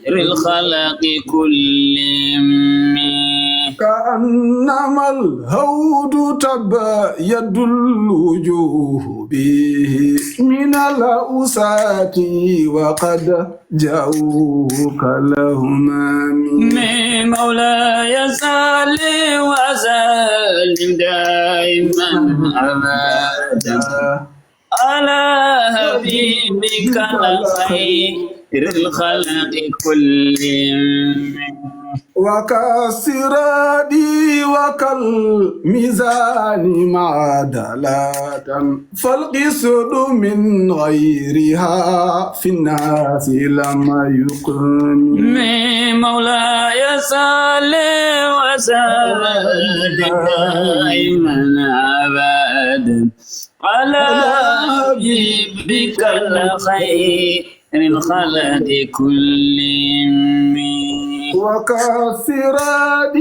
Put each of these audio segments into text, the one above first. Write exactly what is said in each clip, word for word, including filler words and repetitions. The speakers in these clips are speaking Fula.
الخلق كلهم. كأنما الهود تبيض الوجوه به من الأساة وقد جاءوك الهمام. مولاي صل وسلم دائما أبدا على حبيبك الخير الخلق كلهم. وكالصراط وكالميزان معادلة فالقسط من غيرها في الناس لم يقم. مولاي صل وسلم دائما أبدا على حبيبك الخير الخلق كلهم. وكالصراط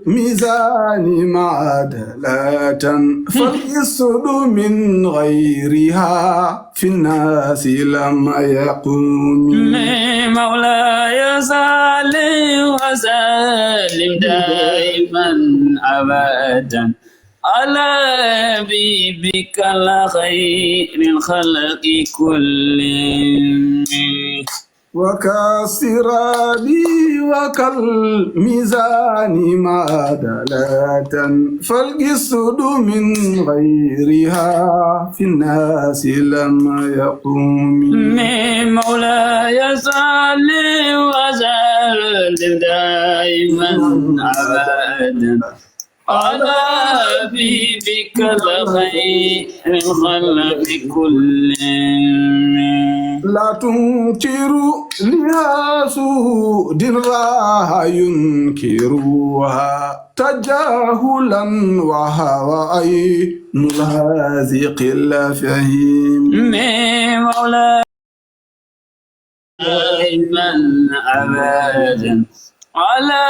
وكالميزان معادلة فالقسط من غيرها في الناس لم يقم. مولاي صل وسلم دائما أبدا على حبيبك الخير الخلق كلهم. وكالصراط وكالميزان معادلة فالقسط من غيرها في الناس لم يقم. مولاي صل وسلم دائما أبدا على حبيبك الخير الخلق كلهم. لا تنكر لحسود راه ينكرها تجاهلا وهو عين الهازق الفهيم. مولاي دائما أبدا على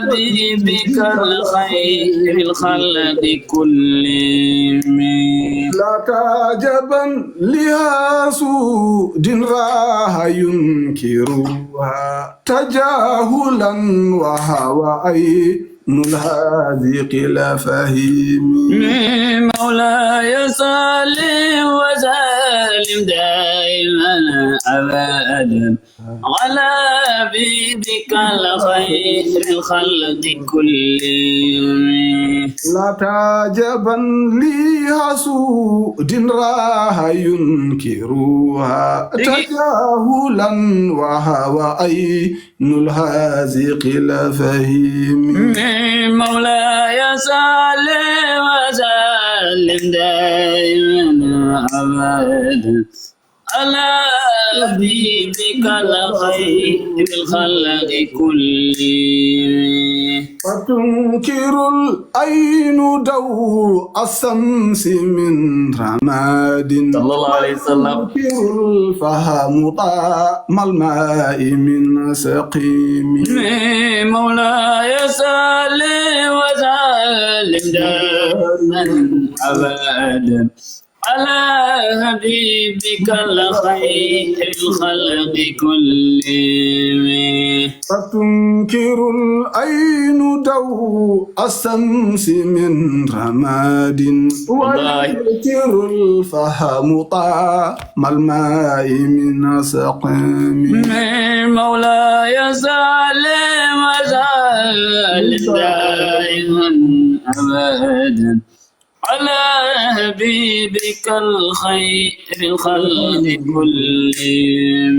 حبيبك الخير الخلق كلهم. لا تعجبا لحسود راه ينكرها تجاهلا وهو عين الهازق الفهيم. مولاي صل وسلم دائما أبدا على حبيبك الخير الخلق كلهم. لا تعجبا لحسود راه ينكرها تجاهلا وهو عين الهازق الفهيم. مولاي صل وسلم دائما أبدا على حبيبك الخير الخلق كلهم. فتنكر العين ضوء الشمس من رماد. صلى الله عليه وسلم. وينكر الفهم طعم الماء من سقيم. مولاي صل وسلم دائما أبدا على حبيبك الخير الخلق كلهم. فتنكر العين ضوء الشمس من رماد. والله. وينكر الفهم طعم الماء من سقيم. مولاي صل وسلم دائما أبدا على حبيبك الخير الخلق كلهم.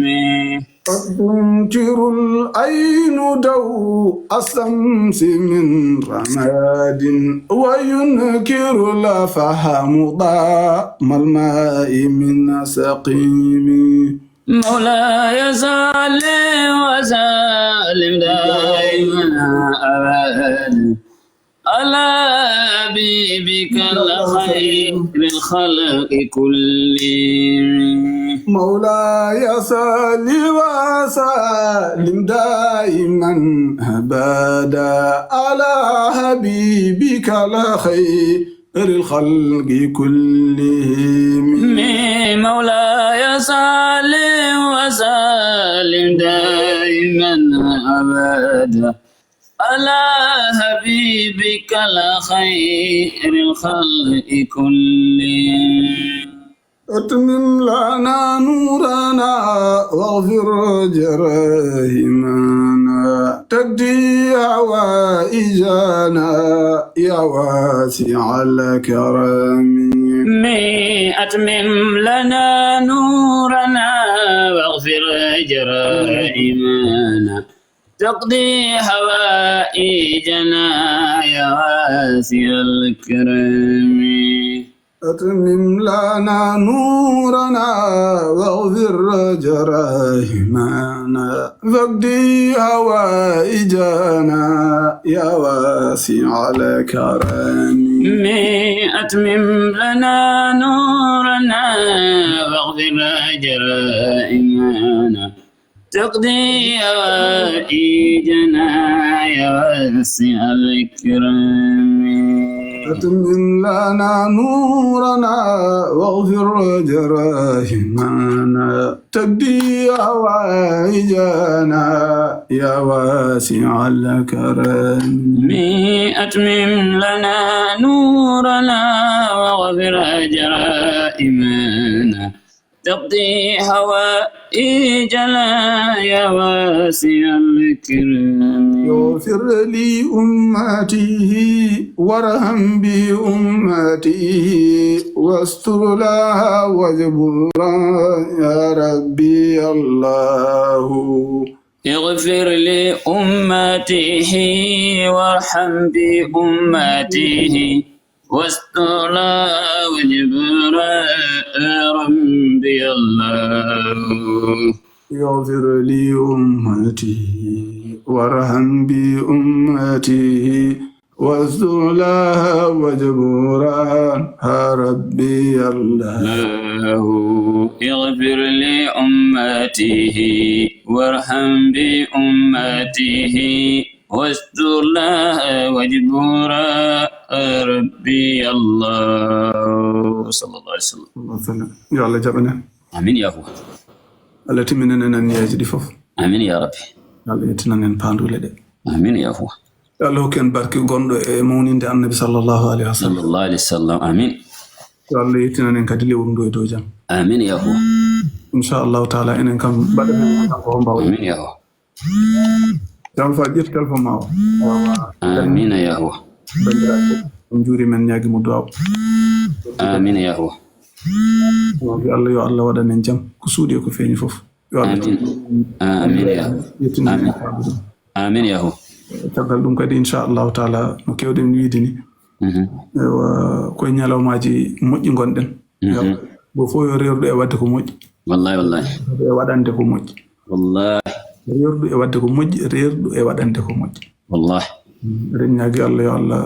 قد تنكر العين ضوء الشمس من رماد، وينكر الفهم طعم الماء من سقيم. مولاي صل وسلم دائما أبدا على حبيبك الخير الخلق كلهم. مولاي صل وسلم دائما أبدا على حبيبك الخير خير الخلق كلهم. مولاي صل وسلم دائما أبدا على حبيبك الخير الخلق كلهم. أتمم لنا نورنا واغفر جرائمنا، تقضي حوائجنا يا واسع الكرم. أتمم لنا نورنا واغفر جرائمنا، تقضي حوائجنا يا واسع الكرم. أتمم لنا نورنا واغفر جرائمنا، فاقض حوائجنا يا واسع الكرم. أتمم لنا نورنا واغفر جرائمنا، تقضي حوائجنا يا واسع الكرم. أتمم لنا نورنا واغفر جرائمنا، تقضي حوائجنا يا واسع الكرم. أتمم لنا نورنا واغفر جرائمنا، تقضي حوائجنا يا واسع الكرم. اغفر لأمته وارحم بأمته واستر لها واجبرها يا ربي الله. اغفر لأمته وارحم بأمته واستر واجبرها يا ربي الله. اغفر لأمته وارحم بأمته واستر لها واجبرها يا ربي الله. اغفر لأمته وارحم بأمته واستر لها واجبرها يا ربي الله. صلى الله عليه وسلم. Yo Allah jaɓan en. Amin ya Allah. Allah timminan en anniyeeji ɗi fof. Amin ya Rabbi. Yo Allah yettinan en paanduule ɗe. Amin ya Allah. Yo Allah hokku en barke gonɗo e mawninde Annabi sallallahu alayhi wa sallam. Sallallahu alayhi wa sallam. Amin. Yo Allah yettinan en kadi lewru ndu e dow jam. Amin ya Allah. Inchallahu taala enen kam mbaɗa men ko mbawɗen. Amin ya Allah. Jam fa ƴetti téléphone ma o. Amina ya Allah. Bandiraɓe, on juuri men ñaagi mo duwaw. Amina ya Allah. Yo Allah, yo Allah waɗan en jam ko suuɗi e ko feeñi fof. Yo Allah. Amin. Amin ya Allah. Yettinan en. Amin. Amin ya Allah. Caggal ɗum kadi inchallahu taala no kewɗen wiide ni. Mhm. Ewa, koye ñalawmaaji moƴƴi ngonɗen. Mhm. Yo Allah, go fof yo reerɗo e waɗde ko moƴƴi. Wallahi, wallahi. E waɗande ko moƴƴi. Wallahi. Reerɗo e waɗde ko moƴƴi, reerɗo e waɗande ko moƴƴi. Wallahi. Mm, eɗen ñaagi Allah yo Allah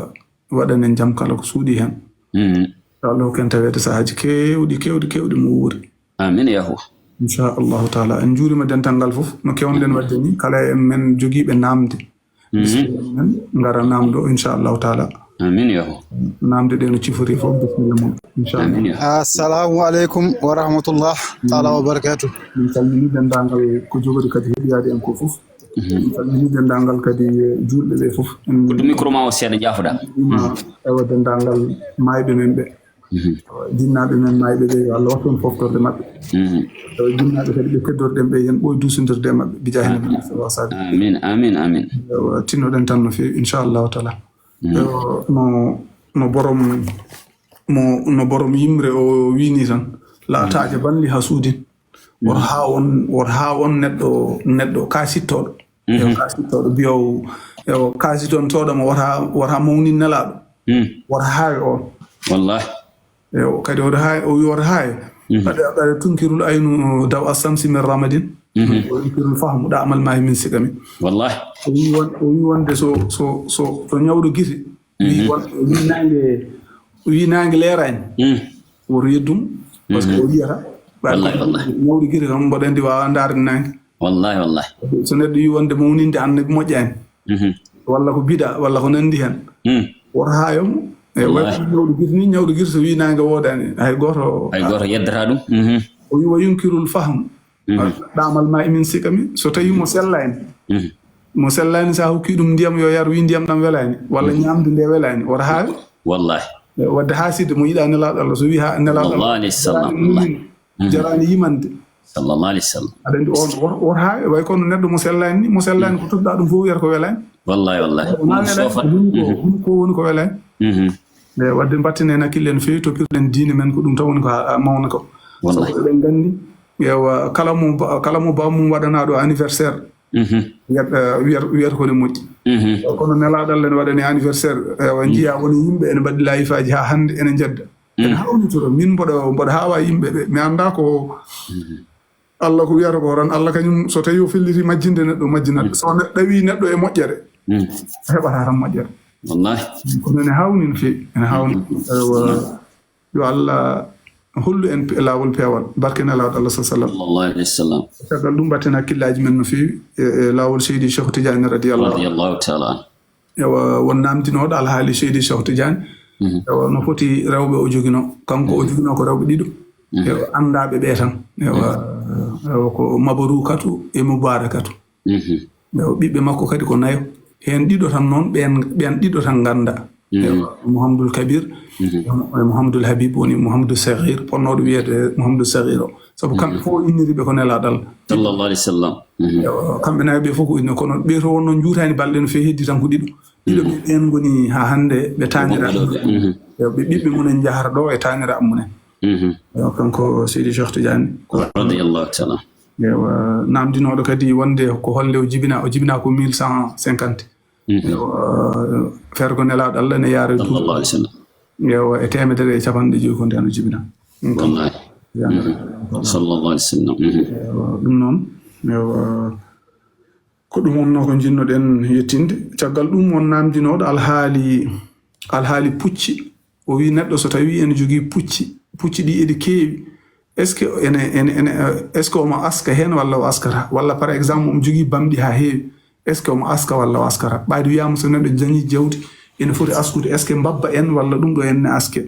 waɗan en jam kala ko suuɗi heen. Mhm. Yo Allah hokku en taweede sahaaji keewɗi, keewɗi, keewɗi mo wuuri. Amin ya Allah. Inchallahu taala. En njuurima dental ngal fof no kewnoɗen waɗde ni, kala e men jogiiɓe naamde. Mhm. Bisimilla men ngara naamdo inchallahu taala. Amin ya Allah. Naamde ɗe no cifori fof bisimilla mum. Inchallah. Amin ya Allah. Assalamu aleykum wa rahmatullah taala wa barakatuh. Min calmini denndaangal ko jogori kadi heɗiyaade en ko fof. Mhm. Min calmini denndaangal kadi, eh, juulɓe ɓe fof. Ko to micro ma o seeɗa jaafoɗa. Ima ewa denndaangal maayɓe men ɓe. Mhm. Jinnaaɓe men maayɓe ɓe, yo Allah wattu en foftorde maɓɓe. Mhm. Tawa jinnaaɓe kadi ɓe keddorɗen ɓe, yen ɓooy duusindirde e maɓɓe, bijaahi nabi sallallahu alaihi wasallam. Amin, amin, amin. Ewa, tinnoɗen tan no feewi, inchallahu taala. Mhm. Ewa, no, no borom, mo, no borom yimre o wiini tan, la taaja ban li hasuudin. Woto haa on, woto haa on neɗɗo, neɗɗo kaasittooɗo. Mhm. Yo kaasittooɗo biyowo, yo kaasittontooɗo mo wota, wota mawnin nelaaɗo. Mm. Wota haawi on. Wallahi. Yo, kadi wota haawi, o wi wota haawi. Mhm. Qad, qad tunkirul aynu daw as-samsi min ramadin. Mhm. Wa yunkirul fahmu da'mal ma'i min siqami. Wallahi. O wi won, o wi wonde so, so, so, so ñawɗo gite. Wi won, wi naange, wi naange leeraani. Mm. Woto yeddum, parce que o yiyata. Wallahi, wallahi. Ñawɗo gite kam, mboɗo anndi waawa ndaarde naange. Wallahi, wallahi. So neɗɗo yi wonde mawninde annabi moƴƴaani. Mhm. Walla ko bida, walla ko nanndi heen. Mm. Woto haayo mo, E, wayi Wallahi. Ñawɗo girsi ni, ñawɗo girsi so wi naange woodaani, hay gooto Hay gooto yeddata ɗum. Mhm. O wi wa yunkirul fahmu. Mhm. Ɗaamal ma emin sika mi. So tawi mo sellaani. Mhm. Mo sellaani, so a hokki ɗum ndiyam yo yar, wi ndiyam ɗam welaani. Walla ñaamdu nde welaani. Wota haawe. Wallahi. E, wadde haasidde mo yiɗa Nelaaɗo Allah, so wi ha Nelaaɗo Sallallahu Allah. Alayhi wa sallam. Jaraani mumin. Mhm. Jaraani yimande. Sallallahu alayhi wa sallam. Aɗa anndi on wor-, wor haawe, way kono neɗɗo mo sellaani ni, mo sellaani ko tottuɗa ɗum fof wiyata ko welaani. Wallahi, wallahi. Ko ma Ɗum welaani, sofa. Ko ɗum ko, Mhm. ɗum ko woni ko welaani. Mhm. E, wadde mbatten en hakkille no feewi, toppirɗen diine men, ko ɗum tan woni ko ha-, mawna ko. Wallahi. Sabu eɗen nganndi, ewa, kala mo ba-, kala mo baammum waɗanaa ɗo anniversaire, Mhm. wiyat-, eh, wiyat-, wiyata ko ne moƴƴi. Mhm. Kono Nelaaɗo Allah ne waɗani anniversaire, ewa, Mhm. njiya woni yimɓe ene mbaɗi layifaaji haa hannde ene njedda. Ene Mhm. hawnitoro. Min mboɗo, mboɗo haawa yimɓe ɓe. Mi anndaa ko Mhm. Allah ko wiyata ko tan. Allah kañum, so tawi o felliti majjinde neɗɗo, majjinat. Mm. So neɗɗo ɗawi neɗɗo e moƴƴere, Mm. heɓata tan moƴƴere. Wallahi. Kono ene hawni no feewi, ene hawni. Mm. Ewa, yo Allah hollu en pe-, laawol peewal, barke Nelaaɗo Allah sa sallam. Sallallahu alayhi wa sallam. Caggal ɗum, mbatten hakkillaaji men no feewi e, e laawol Seydi Cheikh Tidiane radiyallahu anhu. Radiyallahu ta'ala anhu. Ewa, won naamndinooɗo alhaali Seydi Cheikh Tidiane. Mhm. Ewa, no foti rewɓe o joginoo? Kanko o Mhm. joginoo ko rewɓe ɗiɗo. Mhm. Ewa, anndaaɓe ɓe tan. Ewa, Mhm. ewa, ko Mabarukatu e Mubarakatu. Mhm. Ewa, ɓiɓɓe makko kadi ko nayo. Heen ɗiɗo tan noon, ɓeen, ɓeen ɗiɗo tan ngannda. Mhm. Ewa, Mouhamadoul Kabir, Mhm. e Mouhamadoul Habib woni Mouhamadoul Saghir, potnooɗo wiyeede Mouhamadoul Saghir o. Sabu kamɓe Mhm. fof o inniri ɓe ko Nelaaɗo Allah. Sallallahu alayhi wa sallam. Mhm. Ewa, kamɓe nayo ɓe fof ko inni, kono ɓe to wonno njuutaani balɗe no feewi, heddi tan ko ɗiɗo. Ɗiɗo Mhm. ɓe ɓeen ngoni haa hannde ɓe taaniraaɓe. Ɓe ɗiɗo ɓe, mhm. Ewa, ɓe ɓiɓɓe mumen njahata ɗo e taaniraaɓe mumen. Mhm. Ewa, kanko Seydi Cheikh Tidiane ko Radiyallahu ta'ala. Ewa, naamndinooɗo kadi wonde ko holnde o jibina, o jibina ko mille cent cinquante. Mhm. Ewa, feere ko Nelaaɗo Allah ne yaara duuɓi. Sallallahu alayhi wa sallam. Ewa, e teemedere e capanɗe joyi ko ndeen o jibina. Wallahi. Ya. Mhm. Sallallahu alayhi wa sallam. Mhm. Ewa, ɗum noon, ewa, ko ɗum wonnoo ko njiɗnoɗen yettinde. Caggal ɗum, won naamndinooɗo alhaali, alhaali pucci. O wi neɗɗo so tawi ene jogii pucci, pucci ɗi eɗi keewi, est-ce que ene, ene, ene, est-ce que omo aska heen walla o askata? Walla par exemple omo jogii bamɗi haa heewi, est-ce que omo aska walla o askata? Ɓayde wiyaama so neɗɗo dañi jawdi, ene foti askude, est-ce que mbabba en walla ɗum ɗo en ne aske?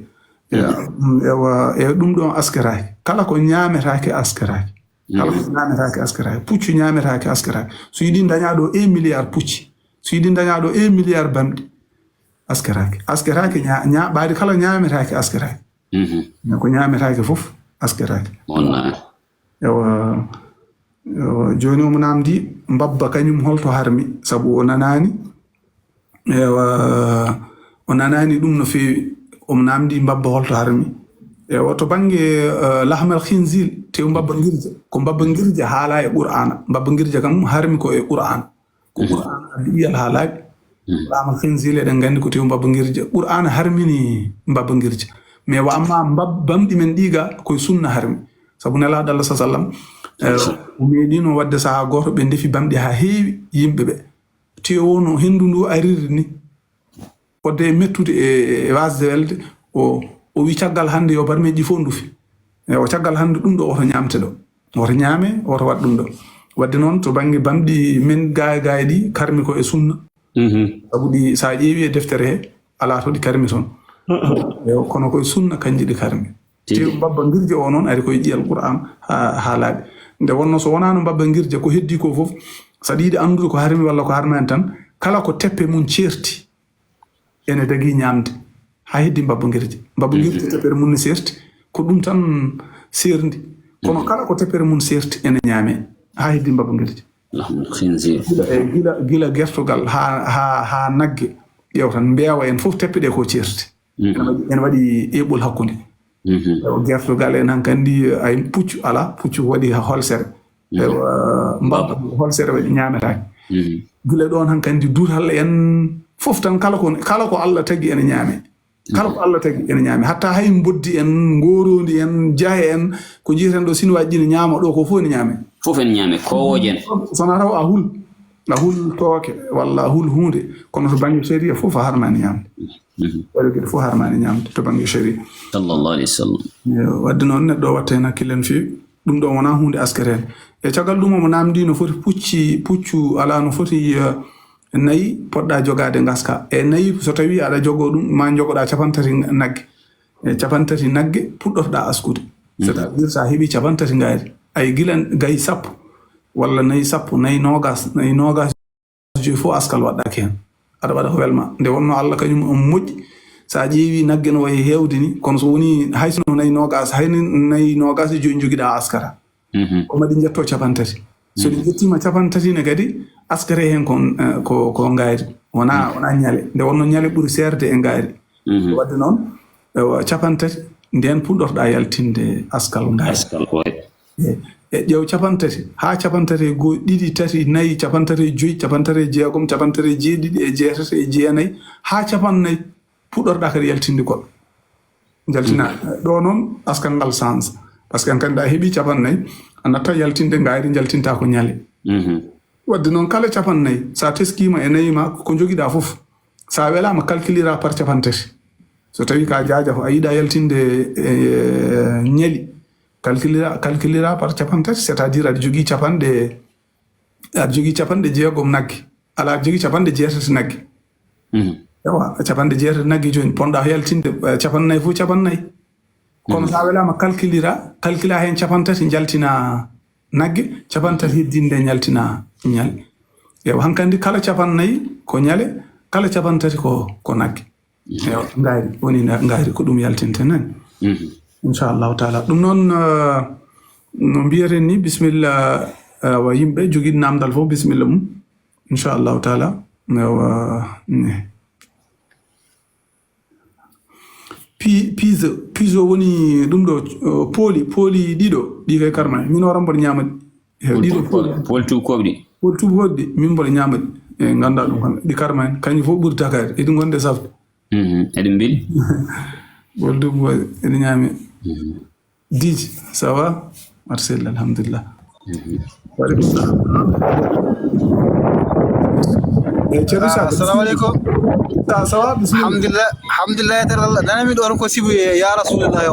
Mhm. Ewa, e ɗum ɗo asketaake. Kala ko ñaametaake asketaake. Kala ko Mhm. ñaametaake asketaake. Puccu ñaametaake asketaake. So yiɗi daña ɗo un milliard pucci, so yiɗi daña ɗo un milliard bamɗi, asketaake. Asketaake ña-, ña-, ɓayde kala ñaametaake asketaake. Mhm. Mais ko ñaametaake fof asketaake. Wonna. Ewa, ewa, jooni omo naamndi mbabba kañum holto harmi, sabu o nanaani. Ewa, o nanaani ɗum no feewi. Omo naamndi mbabba holto harmi. Ewa, to bannge, eh, lahmal khinzir, tew mbabba ngirja. Ko mbabba ngirja haala e Qur'aana. Mbabba ngirja kam harmi ko e Qur'aana. Ko Mhm. Qur'aana addi ɓiyal haa laaɓi. Mhm. Lahmal khinzir eɗen nganndi ko tew mbabba ngirja. Qur'aana harmini mbabba ngirja. Mais wa amma mbab-, bamɗi men ɗi ga koye sunna harmi. Sabu Nelaaɗo Allah sa sallam, eh, Sa- o meeɗino waɗde sahaa gooto ɓe ndefi bamɗi haa heewi yimɓe ɓe. Tew o no henndu ndu ariri ni. Fodde e mettude e, e waasde welde, o, o wi caggal hannde yo barmeeji fof ndufi. E o caggal hannde ɗum ɗo woto ñaamte ɗo. Woto ñaame, woto waɗ ɗum ɗo. Waɗde noon to bannge bamɗi men gaaya gaaya ɗi karmi ko e sunna. Mhm. Sabu ɗi so a ƴeewi e deftere he, alaa to ɗi karmi toon. E kono ko e sunna kanji ɗi karmi. Tigi. Tew mbabba ngirja o noon ari koye ƴiyal Qur'an haa, haa laaɓi. Nde wonno so wonaano mbabba ngirja ko heddi ko fof, saɗa yiɗi anndude ko harmi walla ko harmaani tan, kala ko teppe mum ceerti, ene dagii ñaamde. Haa heddi mbabba ngirja. Mbabba Mhm. ngirja teppere mum ne seerti, ko ɗum tan seerndi. Kono Mhm. kala ko teppere mum seerti, ene ñaame. Haa heddi mbabba ngirja. Lahmul khinzir. Gila, e, gila, gila gertogal haa, haa, haa nagge. Ƴeew tan, mbeewa en fof teppe ɗe ko ceerti. Mhm. Ene waɗi, ene waɗi eɓɓol hakkunde. Mhm. Ewa, gertogal en hankandi, ay puccu alaa, puccu waɗi holsere. Mhm. Ewa, mbabba holsere waɗi ñaametaake. Mhm. Gila ɗoon hankandi duutal en fof tan kala ko, kala ko Allah tagi ene ñaame. Kala ko Allah tagi ene ñaame. Hatta hay mboddi en, ngooroondi en, jahe en, ko njiyeten ɗo Sinwaaji ɗi ne ñaama ɗo ko fof ene ñaame. Fof ene ñaame, kowooje en. Sona taw a hul. A hul tooke, walla a hul huunde. Kono to bannge sharia fof a harmaani ñaamde. Mhm. Waɗi geɗe fof harmaani ñaamde to bannge sharia. Sallallahu alayhi wa sallam. Yo, waɗde noon neɗɗo o watta heen hakkille no feewi. Ɗum ɗo wonaa huunde askere heen. E caggal ɗum omo naamndii no foti pucci, puccu alaa no foti, eh, nayi poɗɗa jogaade ngaska. E nayi, so tawi aɗa jogoo ɗum, ma jogoɗa capanɗe tati nagge. E capanɗe tati nagge puɗɗotoɗa askude. C'est-à-dire, sa heɓi capanɗe tati ngaari, ay gila gayi sappo, walla nayi sappo, nayi noogas, nayi noogas joyi fof askal waɗɗaaki heen. Aɗa waɗa ko welma. Nde wonno Allah kañum on moƴƴi. Sa ƴeewi nagge no wayi heewde ni, kono so woni hay so nayi noogas, hay ni nayi noogas e joyi jogiɗa askara. Mhm. Ko ma ɗi njetto capanɗe tati. So ɗi njettima capanɗe tati ne kadi, askare heen ko, eh, ko, ko ngaari. Wona, wona ñale. Nde wonno ñale ɓuri seerde e ngaari. Mhm. Wadde noon, ewa, capanɗe tati, nden puɗɗorɗa yaltinde askal ngaari. Askal, oy. E, e ƴeew capanɗe tati, haa capanɗe tati e goo, ɗiɗi, tati, nayi, capanɗe tati e joyi, capanɗe tati e jeegom, capanɗe tati e jeeɗiɗi, e jeetati, e jeenayi, haa capanɗe nayi, puɗɗorɗa kadi yaltinde goɗɗo. Jaltina. Mhm. Ɗo noon, askal ngal change. Parce que en kadi, a heɓi capanɗe nayi, a natta yaltinde ngaari, jaltinta ko ñale. Mhm. Wadde noon, kala capanɗe nayi, sa teskima e nayi ma, ko jogiɗa fof, sa welama, calculira par capanɗe tati. So tawi ka jaaja fof, a yiɗa yaltinde, eh, ñali, calculira, calculira par capanɗe tati, c'est-à-dire aɗa jogii capanɗe, aɗa jogii capanɗe jeegom nagge, ala, aɗa jogii capanɗe jeetati nagge. Mhm. Ewa, capanɗe jeetati nagge jooni, ponɗa yaltinde, eh, capanɗe nayi fof capanɗe nayi. Kono, mhm, sa welama calculira, calcula heen capanɗe tati, jaltina nagge, capanɗe tati heddinde, jaltina ñal. Ewa, hankandi kala capanɗe nayi ko ñale, kala capanɗe tati ko, ko nagge. Mhm. Ewa, ngaari, woni na-, ngaari ko ɗum yaltinte nani. Mhm. Inchallahu taala. Ɗum noon, eh, no mbiyaten ni, bisimilla, eh, wa yimɓe jogiiɗo namdal fof, bisimilla mum. Inchallahu taala. Ewa, ne. Pi-, piso, piso woni ɗum ɗo, eh, pooli, pooli ɗiɗo, ɗi kay karma. Min o rambo ñaama ɗi. Eh, ɗiɗo pooli. Pooli tuubakooɓe ɗi. Pooli tuubakooɓe ɗi, min mboɗo ñaama ɗi. E ganda ɗum kam. Ɗi karma en. Kañum fof ɓuri takaade. Eɗi gonde safde. Mhm. Eɗi mbeli. Pooli tuubakooɓe, eɗi ñaami. Mhm. Diji, ça va? Marcel, alhamdulillah. Mhm. Wa alaikum salam. Eh, Ceerno Sa, assalamu alaikum. Sa, ça va? Bismillah. Alhamdulillah, alhamdulillah, tar Allah. Nana mi ɗo ko sibu, ya Rasulullah.